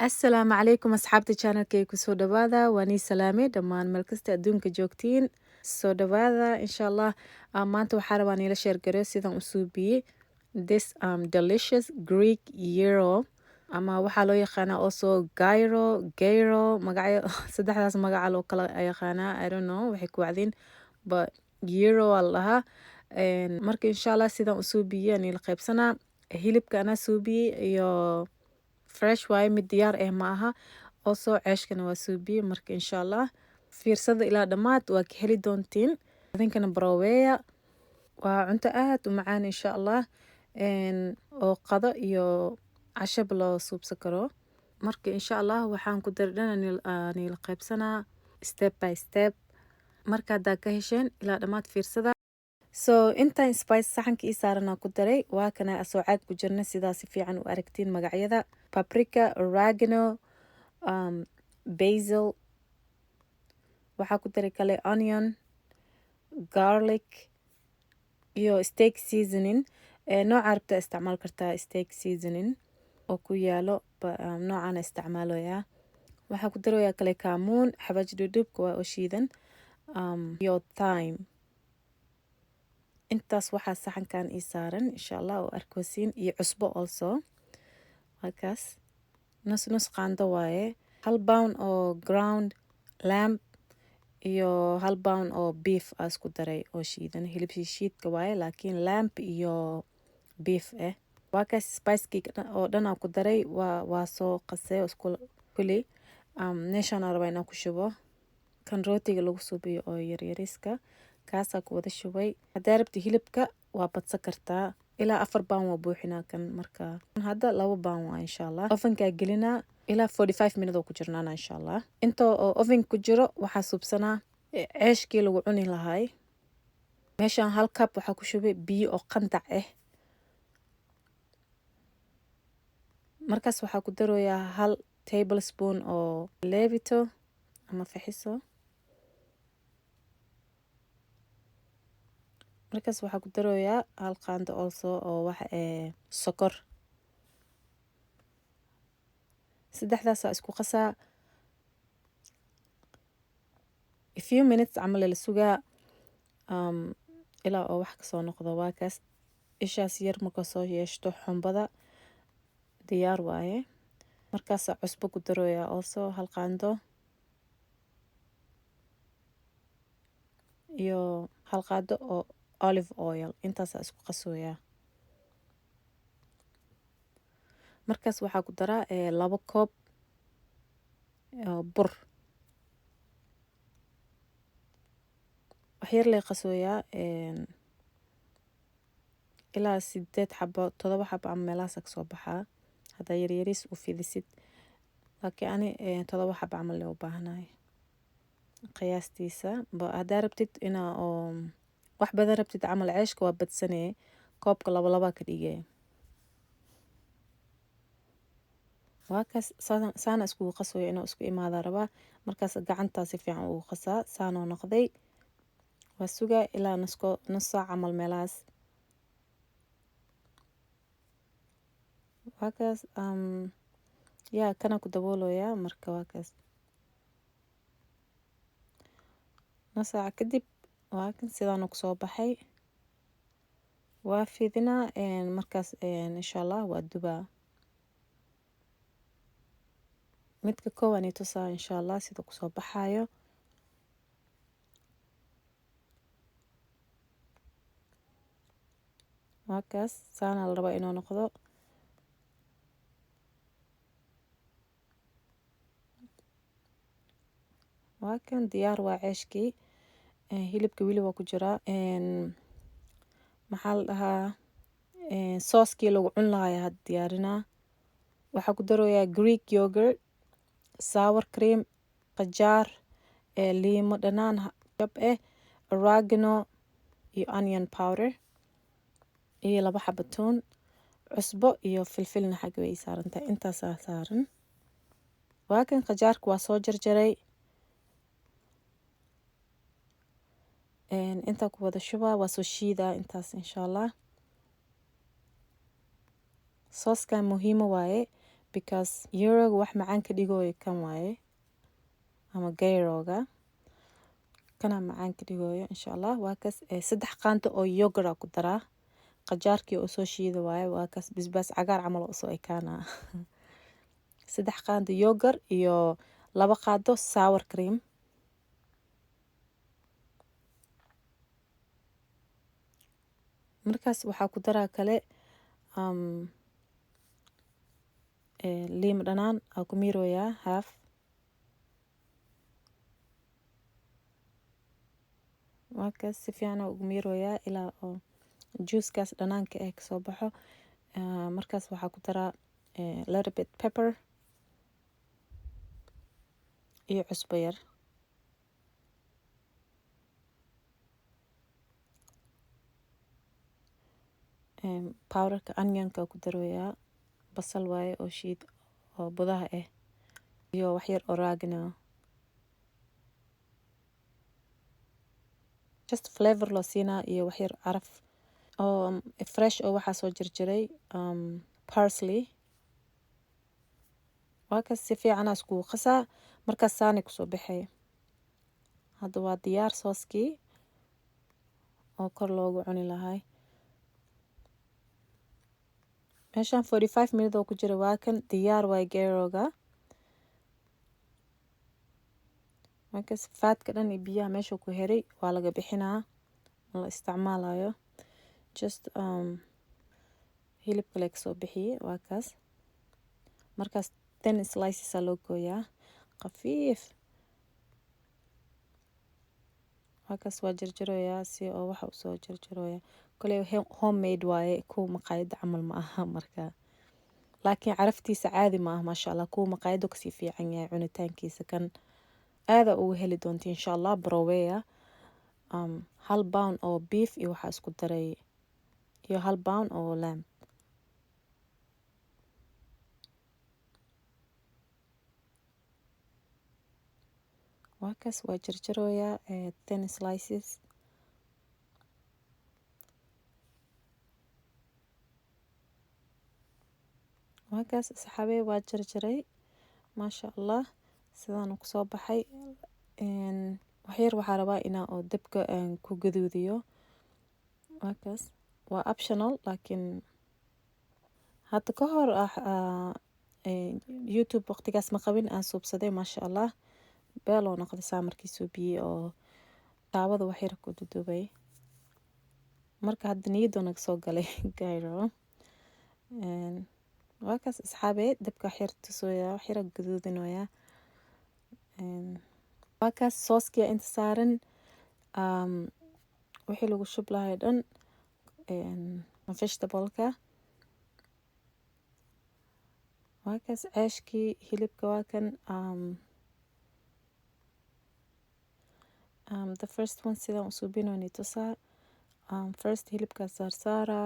Asalaamu calaykum asxaabta channelkay, kusoo dhawaada. Waa nii salaamay dhammaan meel kasta adduunka joogtiin. Soo dhawaada insha Allah. Maanta waxaa rabaa niila share gareyo sidaan u suubiyey this delicious Greek gyro, ama waxaa loo yaqaanaa also gyro, gyro, magacyo saddexdaas magaca loo kala yaqaanaa. I don't know waxay ku wacdiin, but gyro waa la dhahaa. Marka insha Allah sidaan u suubiyey niila qaybsanaa. Hilibka anaa suubiyey iyo fresh waaye, mid diyaar ah ma aha. Also ceeshkana waa suubiyey. Marka insha Allah fiirsada ilaa dhammaad, waa ka heli doontiin. Idinkana baroweeya, waa cunto aad u macaan insha Allah, oo qado iyo cashaba loo suubsan karo. Marka insha Allah waxaan ku dardhana niila qaybsanaa step by step. Marka haddaa ka hesheen, ilaa dhammaad fiirsada. So intaan spice saxanka ii saaranaa ku daray, waa kana asoo caag ku jirna, sidaa si fiican u aragtiin magacyada: paprika, oregano, basil, waxaa ku daray kale onion, garlic iyo steak seasoning. Nooca rabta isticmaal kartaa, steak seasoning oo ku yaalo noocaan isticmaaloyaa. Waxaa ku darayaa kale kaamuun, xabaaj dhudhubka waa oo shiidan, iyo thyme. Intaas waxaa saxankan ii saaran insha Allah oo arkoosiin, iyo cusbo also. Halkaas nus nus qaando waaye, hal pound oo ground lamb iyo hal pound oo beef aa isku daray oo shiidan. Hilib shiidka waaye, laakiin lamb iyo beef ah. Waa kaas spicekii oo dhan aa ku daray, waa soo qasay isku kulli. Meeshaan aa rabaa inaan ku shubo kan rootiga lagu suubiyo oo yaryariska, kaasaa ku wada shubay. Haddaa rabti hilibka waa badsan kartaa, ilaa 4 pound waa buuxinaa kan. Marka hadda 2 pound waa. Insha Allah ovenkaa gelinaa, ilaa 45 minute oo ku jirnaana insha Allah. Inta oo oven ku jiro waxaa suubsanaa ceeshkii lagu cuni lahaay. Meeshaan hal cup waxaa ku shubay biyo oo qandac ah. Markaas waxaa ku daroyaa hal tablespoon oo lievito ama faxiso. Markaas waxaa ku daroyaa hal qaando also oo wax sokor. Saddexdaasaa isku qasaa, a few minutes camal la sugaa ilaa oo wax kasoo noqdo. Waa kaas, ishaas yar marka soo yeeshto xumbada, diyaar waaye. Markaasaa cusbo ku daroyaa also, hal qaando, iyo hal qaado oo olive oil. Intaasaa isku qasooyaa. Markaas waxaa ku daraa 2 koob oo bur. Waxyar lay qasooyaa, ilaa sideed xabo, todoba xabo ama meelahaasa kasoo baxaa haddaa yaryariis u fidisid, laakiin ani 7 xabo camal lee u baahanahay qiyaastiisa. Haddaa rabtid inaa oo wax badan rabtid camal, ceeshka waa badsanee, koobka laba labaa ka dhigee. Waa kaas, saana iskugu qasooya, inuu isku imaadaa rabaa. Markaas gacantaa si fiican ugu qasaa. Saanoo noqday, waa sugaa ilaa nusko nus saac camal meelahaas. Waa kaas, yaa kana ku dabooloyaa. Marka waa kaas, nus saac kadib waa kan sidaanu kusoo baxay. Waa fidinaa, markaas insha Allah waa dubaa. Midka koowan i tusaa insha Allah sida kusoo baxaayo. Waa kaas, saana la rabaa inuu noqdo. Waa kan, diyaar waa ceeshkii. Hilibka weli waa ku jiraa. Maxaa la dhahaa, sooskii lagu cun lahaa had diyaarinaa. Waxaa ku daroyaa Greek yogurt, sour cream, qajaar, liimo dhanaan jab eh, oregano iyo onion powder iyo laba xabo toon, cusbo iyo filfilna xagga way saarantahay. Intaasaa saaran. Waa kan, qajaarka waa soo jarjaray, intaa ku wada shubaa, waa soo shiidaa intaas insha Allah. Sooskan muhiimo waaye because because gyroga wax macaan ka dhigooyo kan waaye, ama gyroga kana macaan ka dhigooyo, insha Allah. Waa kaas, 3 qaanto oo yogurt ku daraa, qajaarkii oo soo shiida waaye. Waa kaas, basbaas cagaar camal oo soo ekaana. 3 qaando yogurt iyo 2 qaado sour cream. Markaas waxaa ku daraa kale liim dhanaan aa ku miirooyaa half. Waa kaas, si fiican aa ugu miirooyaa ilaa oo juicekaas dhanaanka eh kasoo baxo. Markaas waxaa ku daraa little bit pepper iyo cusbo yar. Powderka onionka ku darooyaa, basal waaye oo shiid oo budaha ah, iyo wax yar oregano, just flavor loo siinaa, iyo wax yar caraf oo fresh oo waxaa soo jarjaray parsley. Waa kaas, si fiican aa iskugu qasaa. Markaas saanay kusoo baxay. Hadda waa diyaar sooskii oo kor loogu cuni lahay. Meeshaan 45 minute oo ku jira, waa kan, diyaar waay gyroga. Markaas fatka dhan iyo biyaha meesha ku heray waa laga bixinaa, la isticmaalayo, just hilibka laga soo bixiyey. Waa kaas. Markaas thin slices aa loo gooyaa, khafiif. Waa kaas, waa jarjaroyaa si oo waxa usoo jarjaroyaa. Koley homemade waaye, kuwa maqaayadda camal ma aha marka, laakiin caraftiisa caadi ma aha, maasha Allah. Kuwa maqaayadda kasii fiican yahay cunitaankiisa kan. Aada ugu heli doonta, insha Allah. Broweya 1 pound oo beef iyo waxaa isku daray iyo 1 pound oo lamb. Waa kaas, waa jarjaroyaa thin slices. Waa kaas, asxaabey, waa jarjaray, maasha Allah, sidaan kusoo baxay. Waxyar waxaa rabaa inaa oo dabka ku gaduudiyo. Waa kaas, waa optional, laakiin hadda ka hor YouTube waqtigaas ma qabin, aan suubsaday, maasha Allah, beel oo noqday saa markii suubiyey oo taawada waxyar ku dudubay. Marka hadda niyadoo naga soo galay gyro. Waa kaas, asxaabey, dabka waxyar tusooya, waxyar gaduudinoya. Waa kaas, sooskiya inta saaran, wixii lagu shub lahay dhan, vegetableka. Waa kaas, ceeshkii hilibka waa kan. The first one sidaan u suubinooni tusaa. First hilibka saarsaara,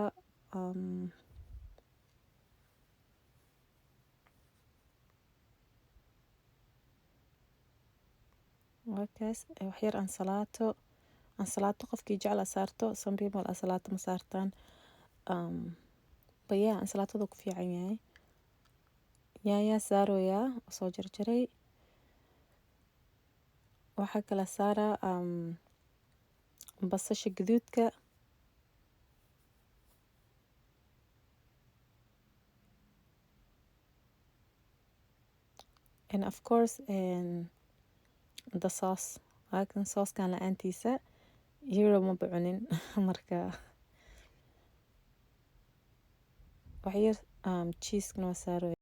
waa kaas, waxyar ansalaato. Ansalaato qofkii jecla saarto. Some people ansalaato ma saartaan, but yeah, ansalaatada ku fiican yahay. Yaanyaa saarooyaa oo soo jarjaray. Waxaa kala saaraa basasha gaduudka. And of course the sauce. Laakiin saucekan la-aantiisa gyro maba cunin. Marka waxyar cheesekana waa saarooya.